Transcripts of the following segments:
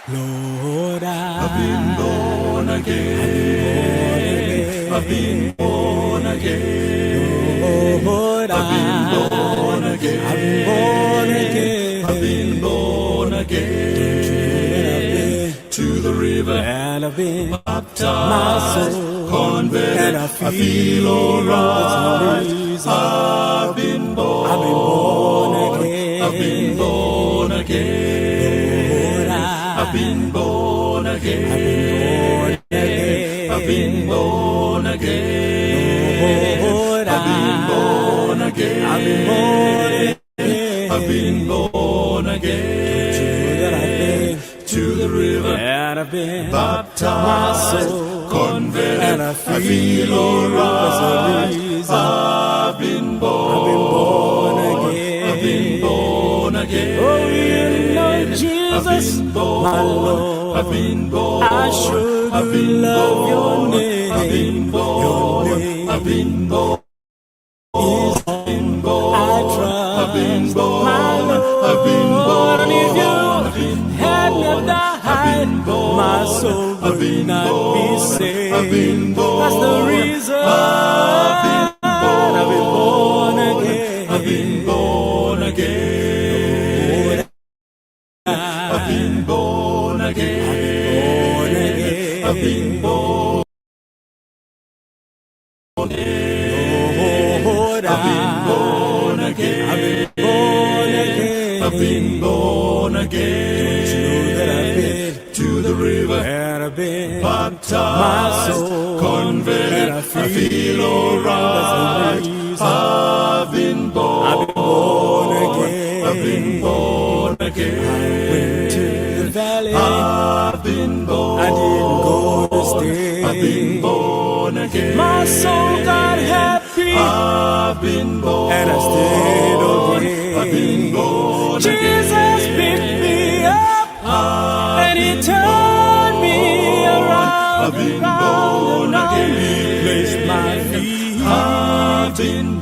Lord, I've been born I've been born again. I've been again. born again. Lord, I've been born I've been born again. I've been again. born Don't you know that I've again. been To the river, and I've been my baptized, soul, and converted. I I feel feel that's the alright. reason I've been I've been born born. I've been again. born Lord, again. I've been born I've been born again. I've been again. born again. Lord, I've been born I've been born again. I've been again. born Don't you know that I've again. been To the river, and I've been my baptized, soul, converted. and I I feel feel that's the alright. reason I've been I've been born born. I've been again. born Oh, you know again. I've Jesus, been my born. I've Lord. been I born. sure I've do been love your born. I've been name. Your born. I've name been born. is Been all I born. I've been trust, my born. I've been Lord. And if born. you I've been had not born. I've died, been my born. soul I've would been not be born. I've been saved. That's the born. reason I've been I've been born born. I've been again. born Lord, again. I've been born I've been born again. I've been again. born. Lord, I've been born I've been again. born I've been again. born Don't you know that I've again. been To the river, and I've been my baptized, soul, converted. and I I feel feel that's the alright. reason I've been I've been born born. I've been again. born I went to the again. valley, I've been I didn't go to born. I've been stay. born My soul got again. happy, I've been and I stayed born. I've been okay. born Jesus picked me again. up I've and he been turned me born. around I've and been round and born round. He placed my again. feet I've been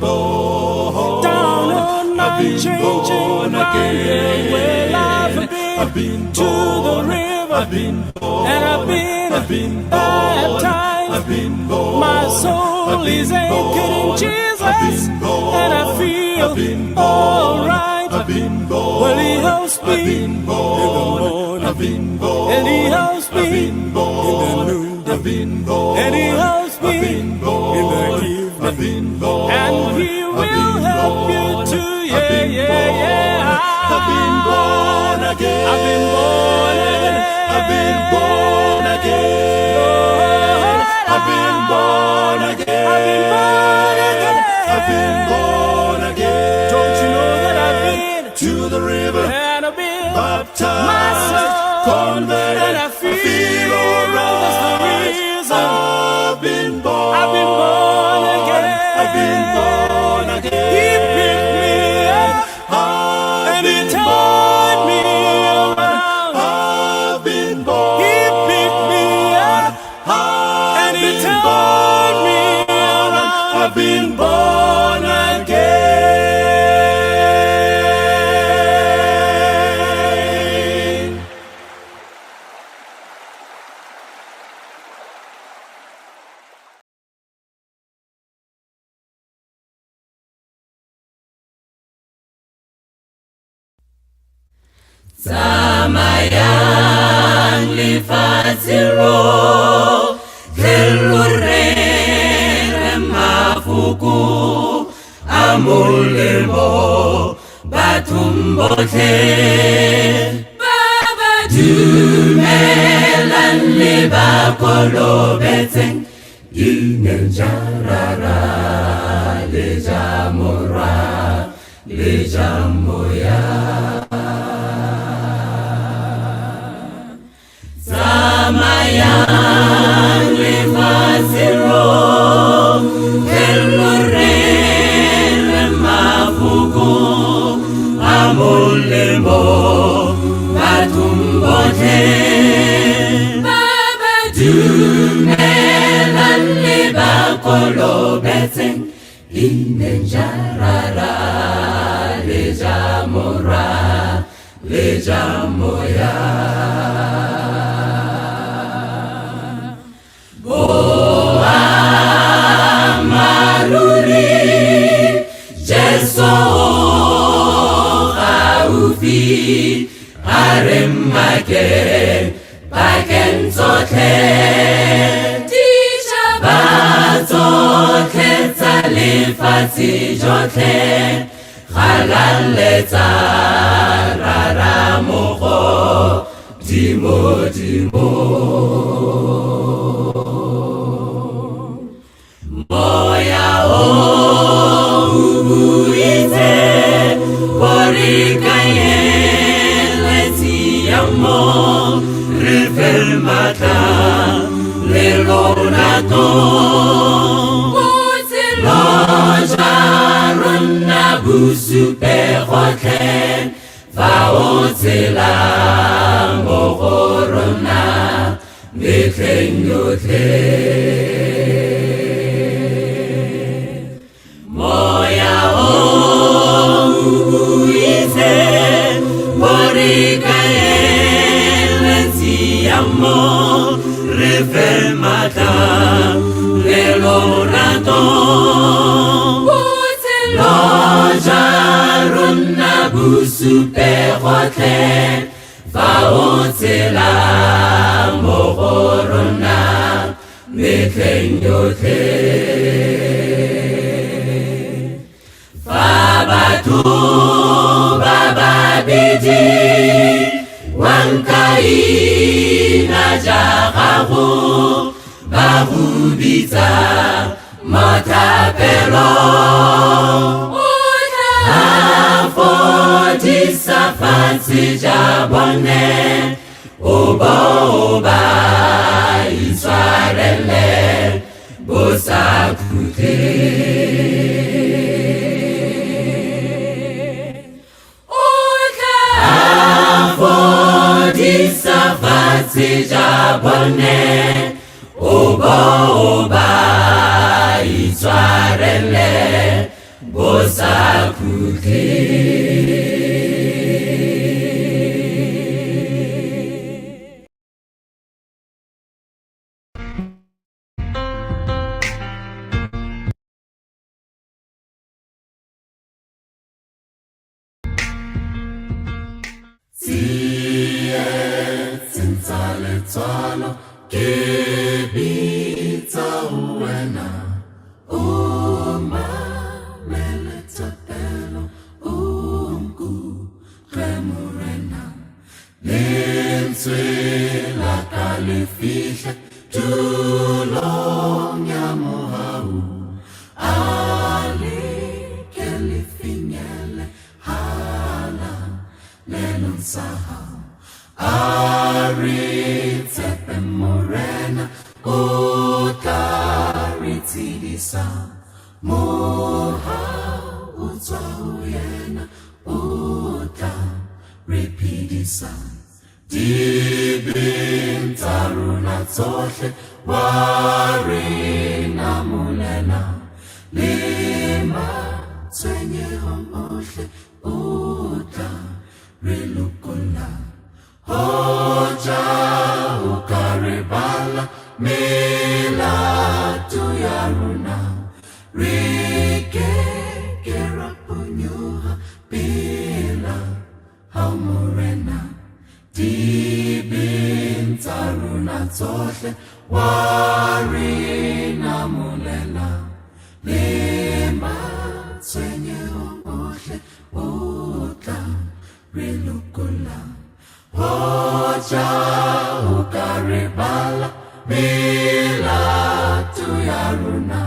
down born. on I've been unchanging born ground. Yeah, well, I've again. been I've been to the born. river I've been and I've born. been I've been born. baptized. I've been My born. soul I've is been anchored in born. I've Jesus been and I born. feel I've been born. alright. I've been Well, he born. helps I've me been in the born. morning I've been and he born. helps I've me been in the born. I've noonday been and he born. helps I've me been in the born. I've evening been and born. he I've will been help you born. too. I've Yeah, been yeah, born. I've been born yeah. I've been born again. I've been born again. again. Lord, I've been born I've been born again. I've been born again. Don't you know that I've again. been To the river, and I've been my baptized, soul, converted. and I I feel feel that's the alright. reason I've been I've been born born. I've been born again. He picked me again. up I've and he been turned me born. around. I've been He picked me born. up I've and he been turned me born. around. I've I've been been born born again. again. Tsamayang lefatshe rotlhe lo rere mafoko a molemo bathong botlhe ba ba dumelang le ba kolobetseng ineng ja Rara le ja Morwa le ja Moya. Tsamayang lefatshe rotlhe lo rere mafoko a molemo bathong botlhe ba ba dumelang le ba kolobetseng ineng ja Rara le ja Morwa le ja Moya. gaufi, a re mmakeng pakeng tsotlhe. Ditšhaba tsotlhe tsa lefatshe jotlhe, galaletsa Rara mogodimodimo. Moya o buitse gore kaele tshiamo, re fe maatla le lorato. Botshelo jwa rona bo supe gotlhe fa o tshela mo go rona metlheng yotlhe. Moya o buitse gore kaele tshiamo, re fe maatla le lorato. Botshelo jwa rona bo supe gotlhe fa o tshela mo go rona metlheng yotlhe. Fa batho ba babedi wang ka ina ja gago ba go bitsa mo thapelong, o tla fodisa fatshe ja bone, o bo o ba itshwarele bo sa khutleng. O tla fodisa fatshe ja bone, o bo o ba itshwarele bo sa khutleng. Tsietsing tsa letswalo ke bitsa ho wena, o mamele thapelo, o nkutlwe Morena. Lentswe la ka le fihle tulong ya mohau, a le ke le finyelle halalelong sa hao. A re tshepe Morena, o tla re tshedisa, mohau o tswa ho yena, o tla re phedisa. Dibeng tsa rona tsohle wa re namolela, le matshwenyehong ohle o tla re lokolla. Hoja o ka re bala melato ya rona, re ke ke ra phonyoha pela hao Morena. Dibeng tsa rona tsohle wa re namolela, le matshwenyehong ohle o tla re lokolla. Hoja o ka re bala melato ya rona,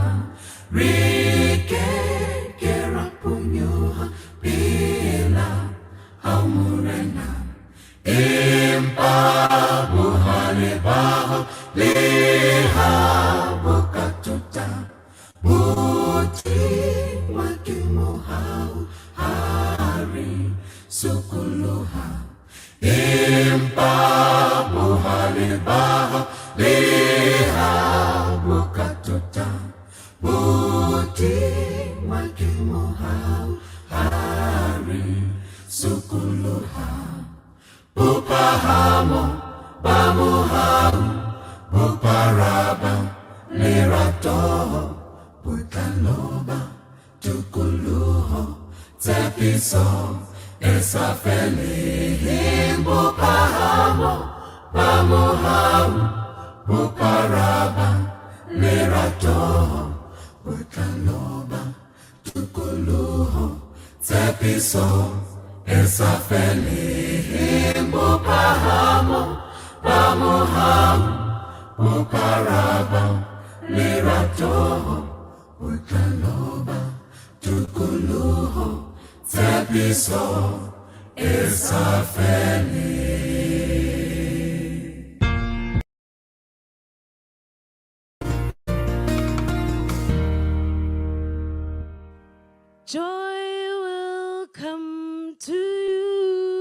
re ke ke ra phonyoha pela hao Morena. Empa bohale ba hao le ha bo ka tota, bo tingwa ke mohau ha re sokoloha. Empa bohale ba hao le ha bo ka tota, bo tingwa ke mohau ha re sokoloha. Bophahamo ba mohau, bophara lerato, botlalo ba tokoloho, tshepiso Esafele bophahamo ba mohau bophara ba lerato botlalo ba tokoloho tshepiso esafeleng bophahamo ba mohau bophara ba lerato botlalo ba tokoloho tshepiso esafeleng. Joy will come to you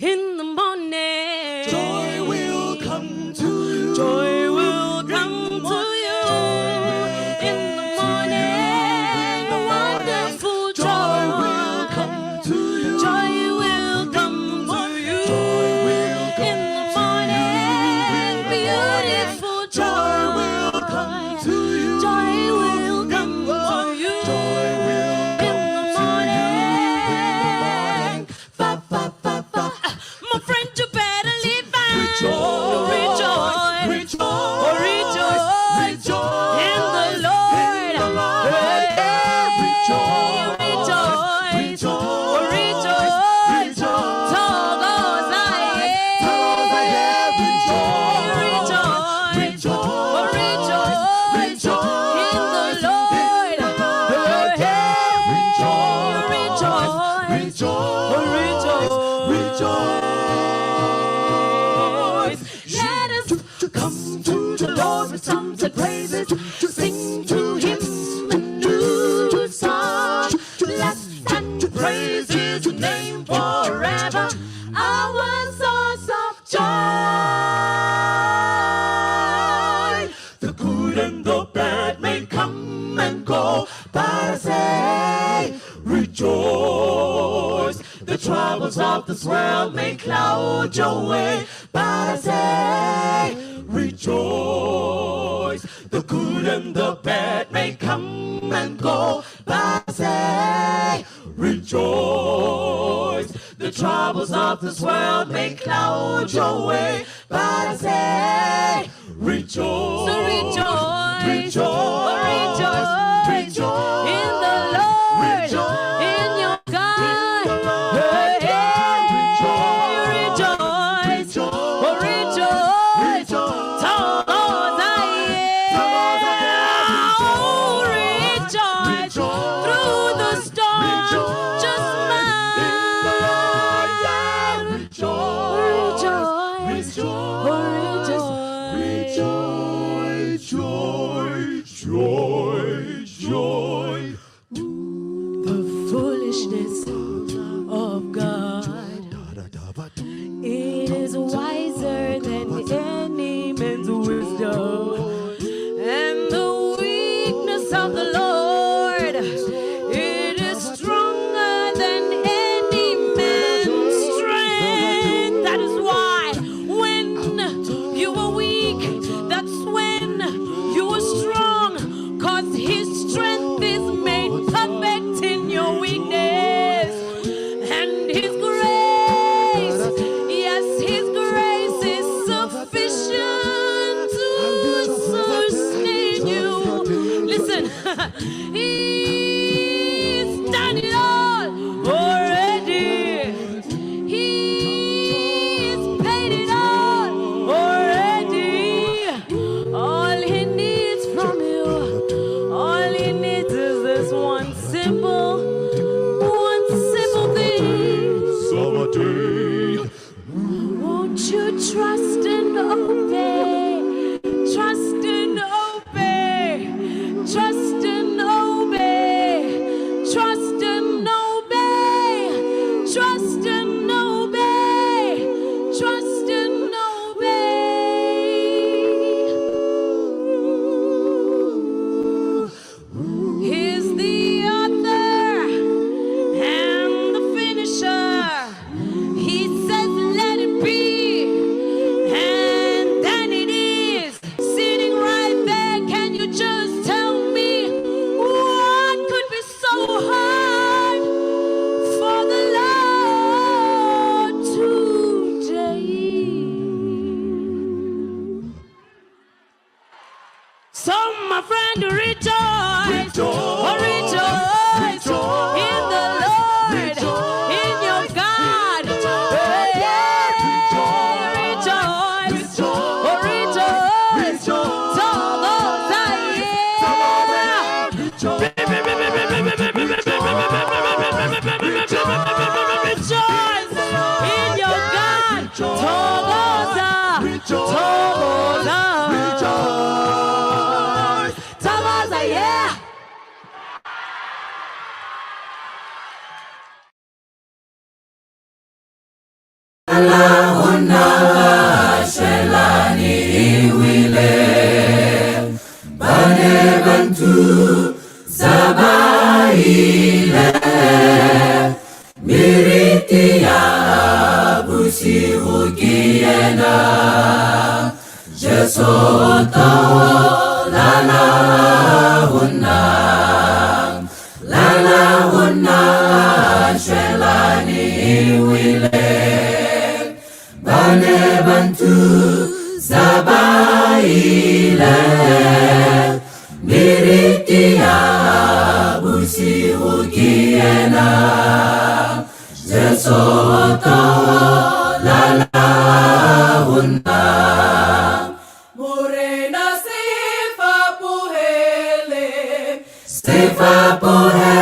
in the morning. Joy will come to you. Joy will come to you in the morning. Wonderful joy. Joy will come to you. Joy will come to you Joy will come in the morning. Beautiful joy. Joy will come to you. Joy will come to you Joy will in the morning. Fa, fa, fa, fa. My friend, you better live out. Rejoice. Rejoice. Rejoice. Oh, rejoice. Rejoice. In the Lord. In the Lord. Hey, Rejoice. Rejoice. Rejoice. Oh, rejoice. Rejoice. Thokoza, yeah. Thokoza, yeah. Rejoice. Rejoice. Rejoice. Oh, rejoice. Rejoice. In the Lord. In the Lord. Hey, Rejoice. Rejoice. Rejoice. Oh, rejoice. Rejoice. Let us come to the Lord with songs and praises. Sing to him a new song. Bless and praise his name forever, our source of joy. The good and the bad may come and go, but I say, rejoice. The troubles of this world may cloud your way, but I say, rejoice. The good and the bad may come and go, but I say, rejoice. The troubles of this world may cloud your way, but I say, rejoice. So rejoice, Rejoice. rejoice, Rejoice. in the Lord, Rejoice. in your God. In the Lord. Hey, Rejoice. rejoice, Rejoice. oh, rejoice. Rejoice. Thokoza, yeah. Oh, rejoice Rejoice. through the storm. Rejoice. Just In the Lord. smile. Rejoice. Rejoice. Oh, rejoice. Rejoice. Joy. Joy. Joy. The foolishness of God is wiser than any man's wisdom, and the weakness of the Lord, it is stronger than any man's strength. That is why when you were weak, that's when you were strong, 'cause his strength is made perfect in your weakness. And his grace, yes, his grace is sufficient to sustain you. Listen, he's done it all already. He's paid it all already. All he needs from you, all he needs is this one simple thing. Summer day. Won't you trust and obey? Trust and obey. Trust and obey. Trust and obey. Trust and obey. Trust and obey. He's the author and the finisher. He says, let it be, Sabaile meriti ya bosigo ke yena Jesu o lala ho nna lala ho nna shwelane wele bane bantu sabaile meriti ya bosigo ke yena Jesu o lala ho nna Morena se fapohele se fapohe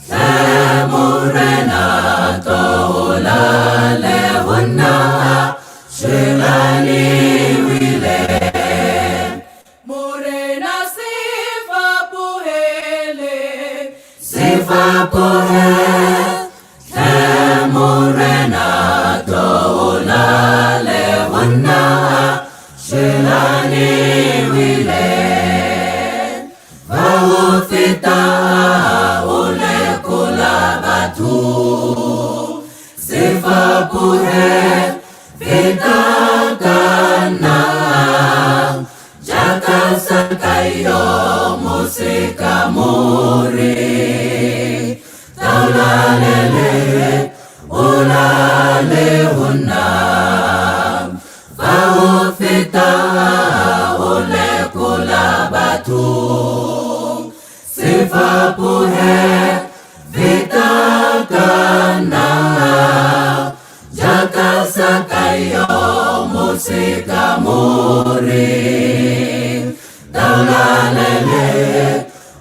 hle Morena tola le ho nna shwelane wile Morena se fapohele se fapohe hle Morena tola le ho nna shwelane wile va ho feta o lekola batho se fapohe feta ka nna jaaka Sakaio mo sekamore taolalele o lale ho nna fa ho feta o lekola batho se fapohe feta ka nna jaaka Sakaio mo sekamore taolalele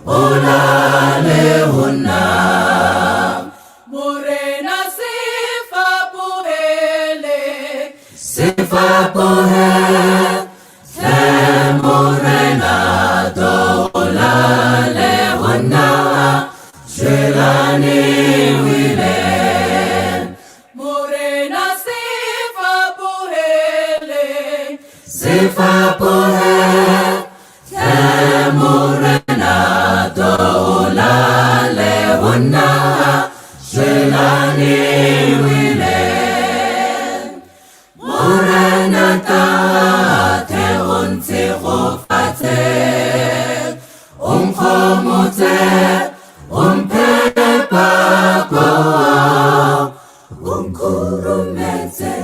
o lale ho nna Morena se fapohele se fapohe hle Morena tola le ho nna shwelane wile Morena se fapohele se fapohe hle Morena tola le ho nna shwelane wile Morena tate o ntshegofatse o nkgomotse o mphe pako o nkhurumetse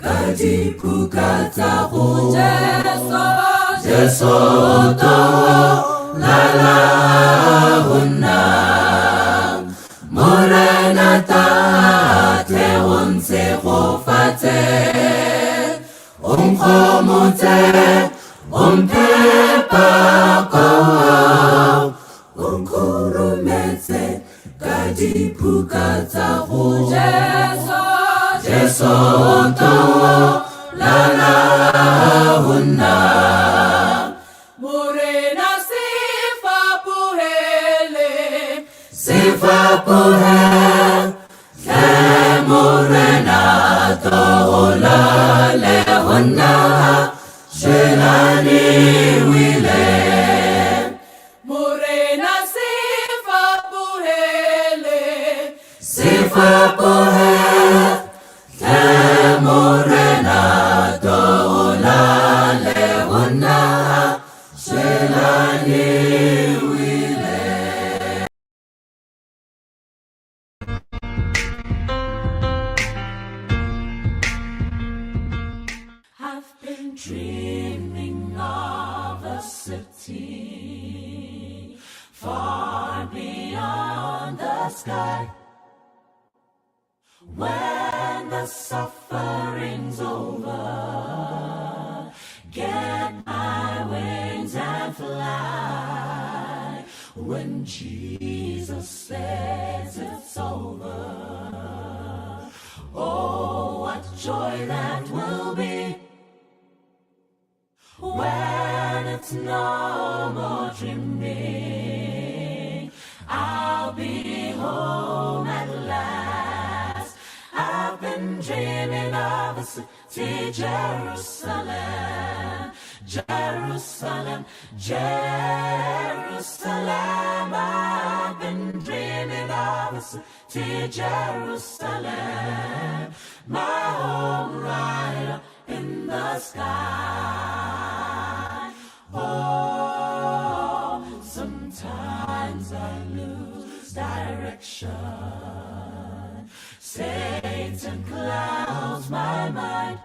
ka diphuka tsa go Jesu Jesu o lala ho nna Morena tate o ntshegofatse o nkgomotse o mphe pako o nkhurumetse ka diphuka tsa go Jesu Jesu o lala ho nna Morena se fapohele se fapohe hle Morena tola le ho nna shwelane wile Morena se fapohele se fapohe hle Morena tola le ho nna shwelane wile. I've been dreaming of a city far beyond the sky. When the suffering's over, get my wings and fly. When Jesus says it's over, oh, what joy that will be. When it's no more dreaming, I'll be home at last. I've been dreaming of a city, Jerusalem, Jerusalem, Jerusalem. I've been dreaming of a city, Jerusalem, my home right up in the sky. Oh, sometimes I lose direction. Satan clouds my mind,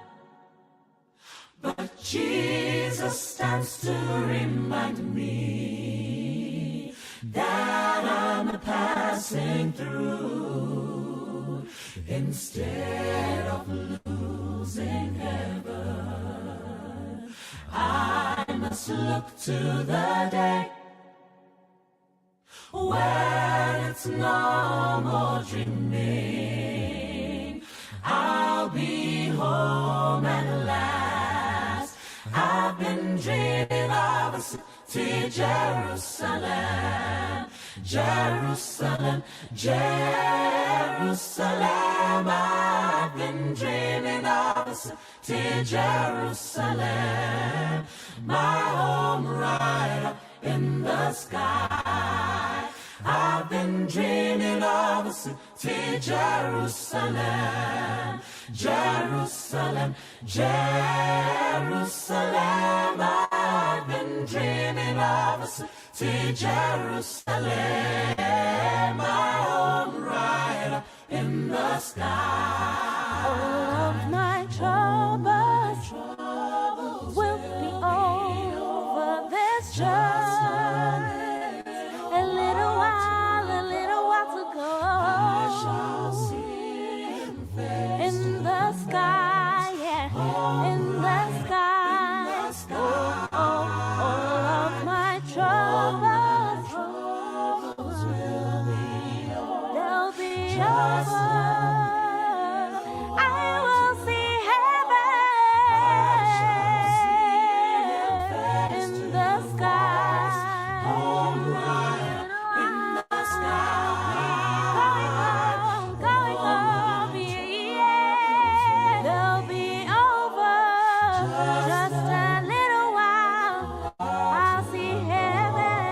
but Jesus stands to remind me that I'm passing through. Instead of losing heaven, I must look to the day when it's no more dreaming. I'll be home at last. I've been dreaming of a city, Jerusalem, Jerusalem, Jerusalem. I've been dreaming of a city, Jerusalem, my home right up in the sky. I've been dreaming of a city, Jerusalem, Jerusalem, Jerusalem. I've been dreaming of a city, Jerusalem, my home right up in the sky. All of my troubles will be over. There's just a little while to go. In the sky, yeah, in the sky. Oh, oh, all of my troubles they'll be over. I will see heaven in the sky. In the sky. Going home, yeah. They'll be over. Just a little while. I'll see heaven.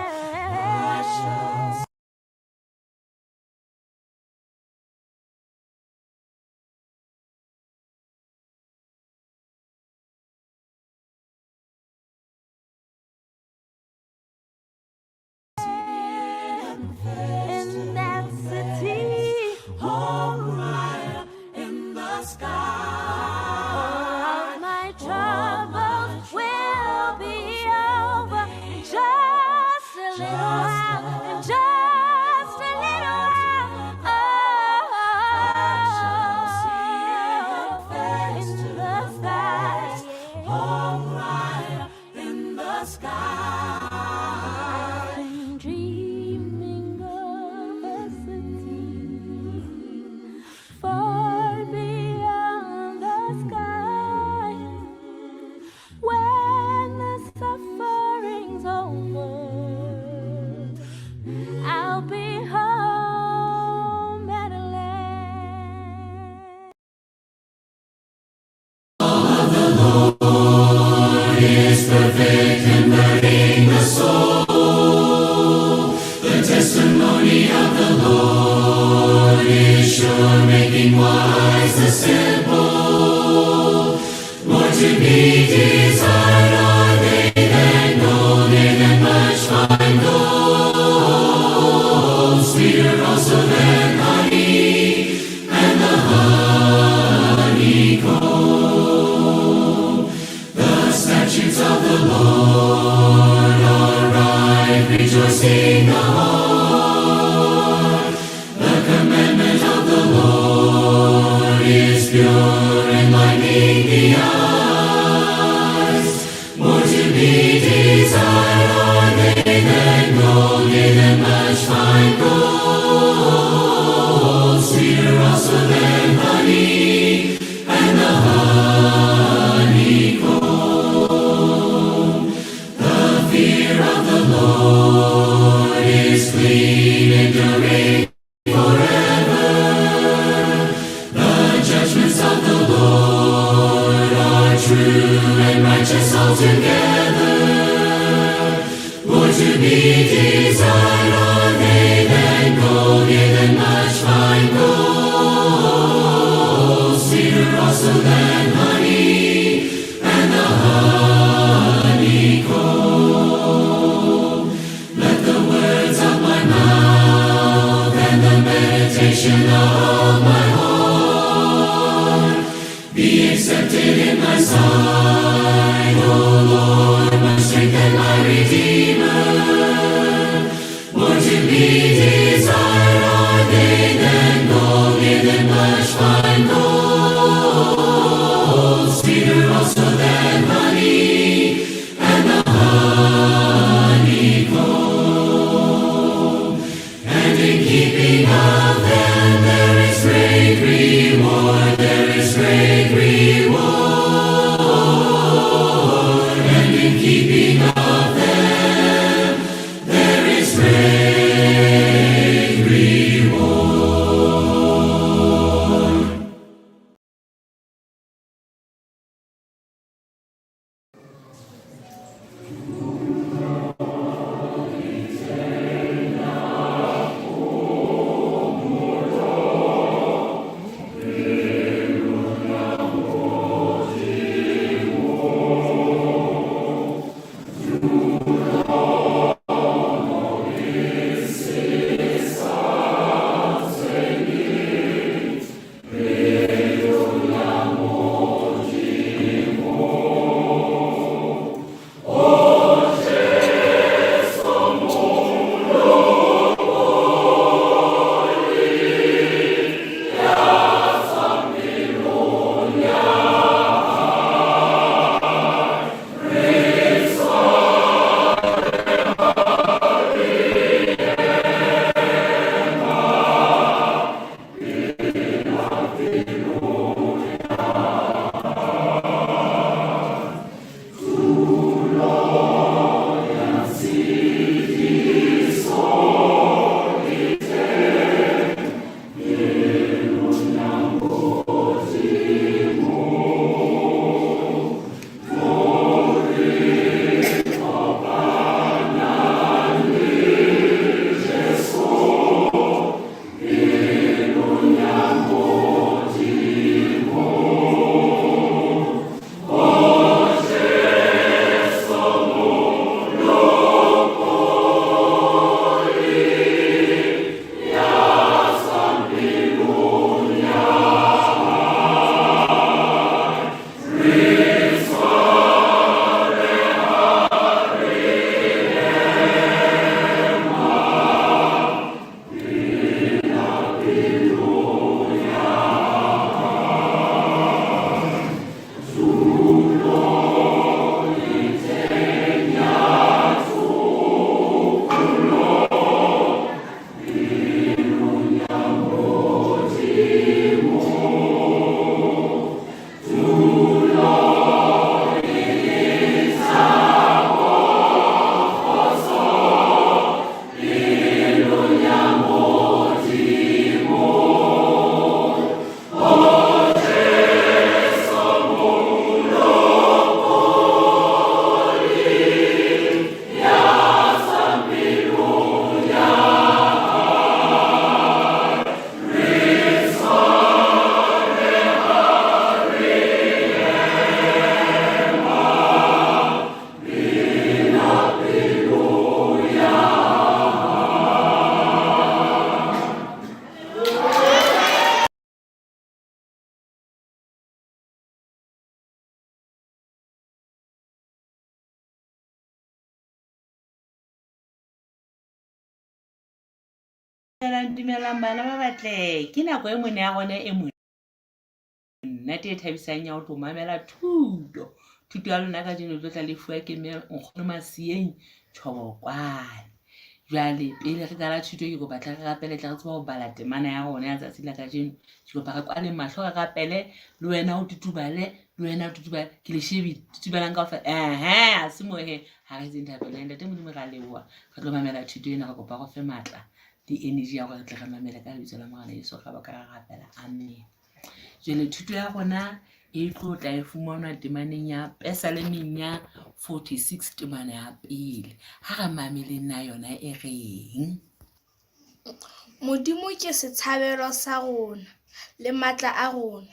In that city, Home right up in the sky. all of my troubles will be over in just a little while. In just a little while. Oh, in the sky. Home right up in the sky. I've been dreaming of a city far beyond the sky. When the suffering's over, I'll be home at last. Judgments of the Lord are true and righteous altogether. be desired are they than gold, yea, than much fine gold, sweeter also than honey and the honeycomb. Let the words of my mouth and the meditation of my heart be accepted in thy sight, O Lord, my strength and my Redeemer. More to be desired are they than gold, yea, than much fine gold, sweeter also than honey and the honeycomb. And in keeping of them there is great reward, there is great reward. And in keeping of them there is great reward. Dumelang, dumelang bana ba batle. Ke nako e mone ya rona e monate e thabisang ya ho tlo mamela thuto. Thuto ya lona kajeno e tlo tla le fuwa ke mme Nkgono Masieng Tjhobokwane. Jwale pele re qala thuto ke kopa tle re rapele tle re tsebe ho bala temana ya rona ya tsatsi la kajeno. Ke kopa re kwaleng mahlo re rapele le wena o tutubale, le wena o tutubale. Ke le shebile, tutubalang kaofela. Ehe, ha se moo hee. Ha re etseng thapelo. Ntate Modimo re a leboha. Re tlo mamela thuto ena re kopa re fe matla le energy ya hore re tle re mamele ka lebitso la Morena Jesu re ba ka re rapela. Amen. Jwale thuto ya rona E tlo tla e fumanwa temaneng ya Pesalemeng ya 46 temana ya pele. Ha re mameleng na yona e reng. Modimo ke setshabelo sa rona le matla a rona,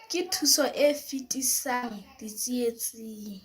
ke thuso e fetisang ditsietsing.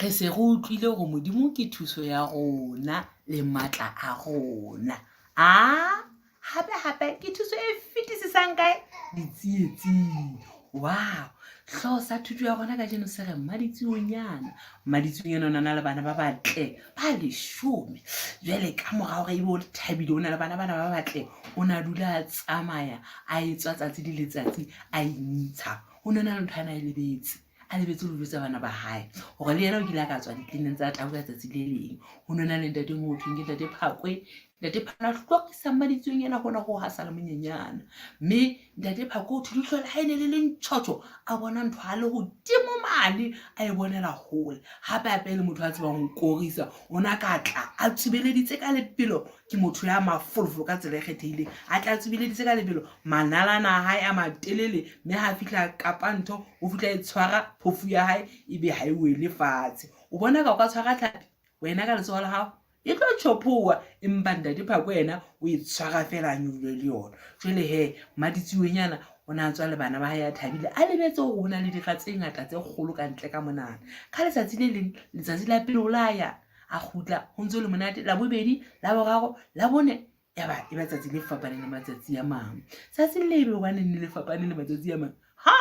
Re se re utlwile hore Modimo ke thuso ya rona le matla a rona. A hape hape ke thuso e fetisisang kae? Ditsietsing. Wow! Hlooho sa thuto ya rona kajeno se re Mmaditsuonyana. Mmaditsuonyana o na le bana ba batle ba leshome. Jwale ka mora hore ebe o thabile o na le bana bana ba batle, o na dula a tsamaya a etswa tsatsi le letsatsi a intsha. O ne na le ntho a na e lebetse. A lebetse ho jwetsa bana ba hae hore le yena o kile a ka tswa ditleneng tsa tau ka tsatsi le leng. Ho no na le ntate ho thweng ke ntate Phakwe. Ntate Phakwe a hlorisa Mmaditsuonyana hona ho ha sa le monyenyana. Mme ntate Phakwe o thwe leihlo la hae ne le le ntjhotjho, a bona ntho a le hodimo mane, a e bonela hole. Hape hape e le motho a tsebang ho korisa, o na ka tla a tsubeleditse ka lebelo, ke motho ya mafolofolo ka tsela e kgethehileng. A tla tsubeleditse ka lebelo, manalana a hae a matelele, mme ha a fihla kapa ntho, o fihla e tshwara phofu ya hae ebe ha e wele fatshe. O bona ka o ka tshwara tlhapi wena ka letsoho la hao e tlo tjhophowa, empa ntate Phako yena o e tshwara feela a nyolole le yona. Jwale he Mmaditsuonyana o ne a tswa le bana ba hae a thabile, a lebetse hore ho na le dira tse ngata tse kgolo ka ntle ka monana. Ka letsatsi le leng, letsatsi la pele o la ya, a kgutla ho ntse ho le monate, la bobedi, la boraro, la bone, ya ba e ba tsatsi le fapaneng le matsatsi a mang. Tsatsi le ebe hobaneng le le fapaneng le matsatsi a mang? Ha!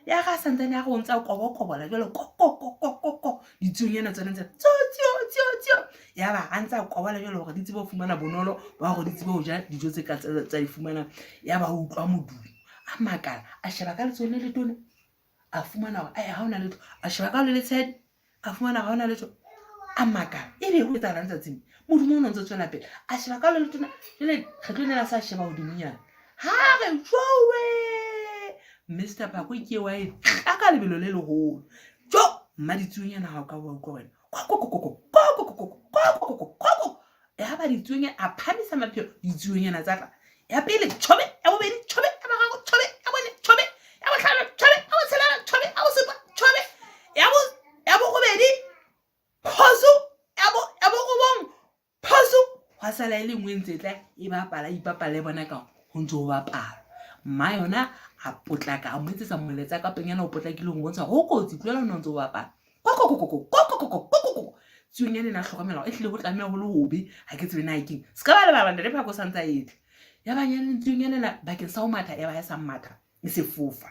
Ya ga santsane a go ntse a kobokobola jwalo ko ko ko ko ko ko ditsuonyana tsone ntse tsio tsio tsio tsio ya ba a ntse a kobola jwalo hore di tsebe ho fumana bonolo ba hore di tsebe ho ja dijo tse ka tsa di fumanang. Ya ba o utlwa modumo, a makala, a sheba ka letsohong le letona, a fumana hore ae ha hona letho, a sheba ka le letshehadi, a fumana ha hona letho, a makala ebe ho etsahalang tsatsing, modumo o ne o ntse tswela pele, a sheba ka le letona, jwale kgetlo lena a sa sheba hodimonyana, ha re jowe Mr Phakwe ke wa e tla ka lebelo le leholo, jo Mmaditsuonyana ha o ka wa utlwa wena, ya ba ditsuonyana a phamisa mapheo, ditsuonyana tsa tla ya pele tjhobe, ya bobedi tjhobe, ya boraro tjhobe, ya bone tjhobe, ya bohlano tjhobe, ya botshelela tjhobe, ya bosupa tjhobe, ya bo ya borobedi phoso, ya bo ya borobong phoso. Hwa sala e le nngwe e ntse e tla e bapala, e ipapala e bona ka ho ntse ho bapalwa. Mma yona a potlaka a mo etsetsa molaetsa ka pelenyana o potlakile ho bontsha hore ho kotsi, tlohela ho nna o ntse o bapala. Kokokokoko, Tsuonyana ena a hlokomela hore ehlile ho tlameha ho le hobe, ha ke tsebe na keng. Se ka ba lebala ntate Phako o sa ntse a etla. Ya ba nyane tsuonyana ena bakeng sa ho matha, ya ba ya sa matha, e se fofa.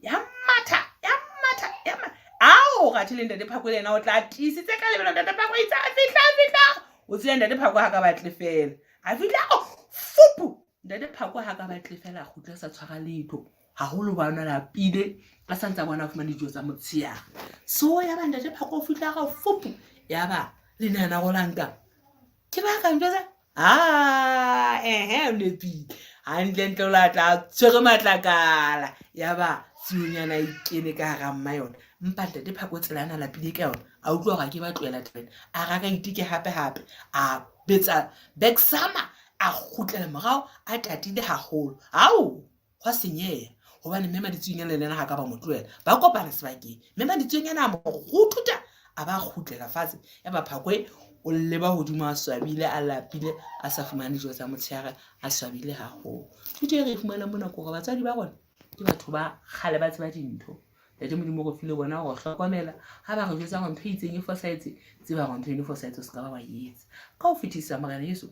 Ya matha, ya matha, ya matha. Ao, rathe le ntate Phako le yena o tla tiisitse ka lebelo ntate Phako itse a fihla, a fihla. O tsebe ntate Phako ha ka batle feela. A fihla, oh, fupu. Ntate Phako ha ka batle feela a kgutla a sa tshwara letho. Haholo ba nwa lapile a sa ntse a bona a fumane dijo tsa motshehare. So ya ba ntate Phako o fihla ga fupu. Ya ba le nahana go lang kang? Ke ba ka njwetsa? Ah, ehe, o nepile. Hantlentle o la tla a tshwere matlakala. Ya ba tsuonyana e kene ka hara mma yona. Empa ntate Phako tsela a na lapile ka yona, a utlwa hore a ke ba tlohela tabeng. A raka iteke hape hape. A betsa back summer, a kgutlela morao a tatile haholo. Ao, hwa senyeha hobane mme Maditsuonyana le yena ha ka ba mo tlohela. Ba kopana sebakeng. Mme Maditsuonyana a mo ruthuta a ba kgutlela fatshe. Ya ba Phakwe o leba hodimo a swabile, a lapile, a sa fumane dijo tsa motshehare, a swabile haholo. Thuto e re e fumanang mona ke hore batswadi ba rona ke batho ba kgale ba tseba dintho. Ntate Modimo o re file bona hore hlokomela ha ba re jwetsa hore ntho e itseng e fosahetse, tseba hore ntho eno e fosahetse, o se ka ba wa e etsa. Ka ho fetisisa Morena Jesu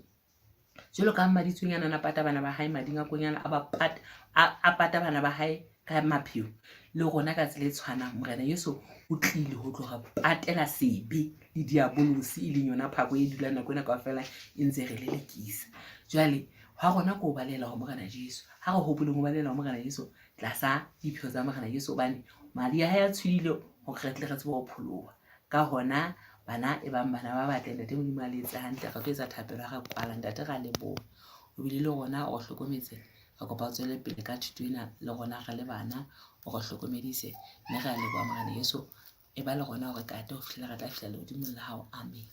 jwalo ka Mmaditsuonyana a pata bana ba hae mading a konyana, a ba pata, a pata bana ba hae ka mapheo, le rona ka tsela e tshwanang Morena Jesu o tlile ho tlo re patela sebe le diabolosi e leng yona phako e dulang nako ena kaofela e ntse re lelekisa. Jwale hwa rona ke ho balehela ho Morena Jesu. Ha re hopoleng ho balehela ho Morena Jesu tlasa dipheo tsa Morena Jesu, hobane madi a hae a tshwelile hore re tle re tsebe ho pholoha. Ka hona bana e bang bana ba batle, Ntate Modimo a le etse hantle. Re tlo etsa thapelo ha re kwala. Ntate ra leboha, o bile le rona, o re hlokometse. Re kopa o tswele pele ka thuto ena le rona re le bana, o re hlokomedise, mme re a leboha Morena Jesu. E ba le rona hore kate ho fihlela re tla fihla lehodimong la hao. Amen.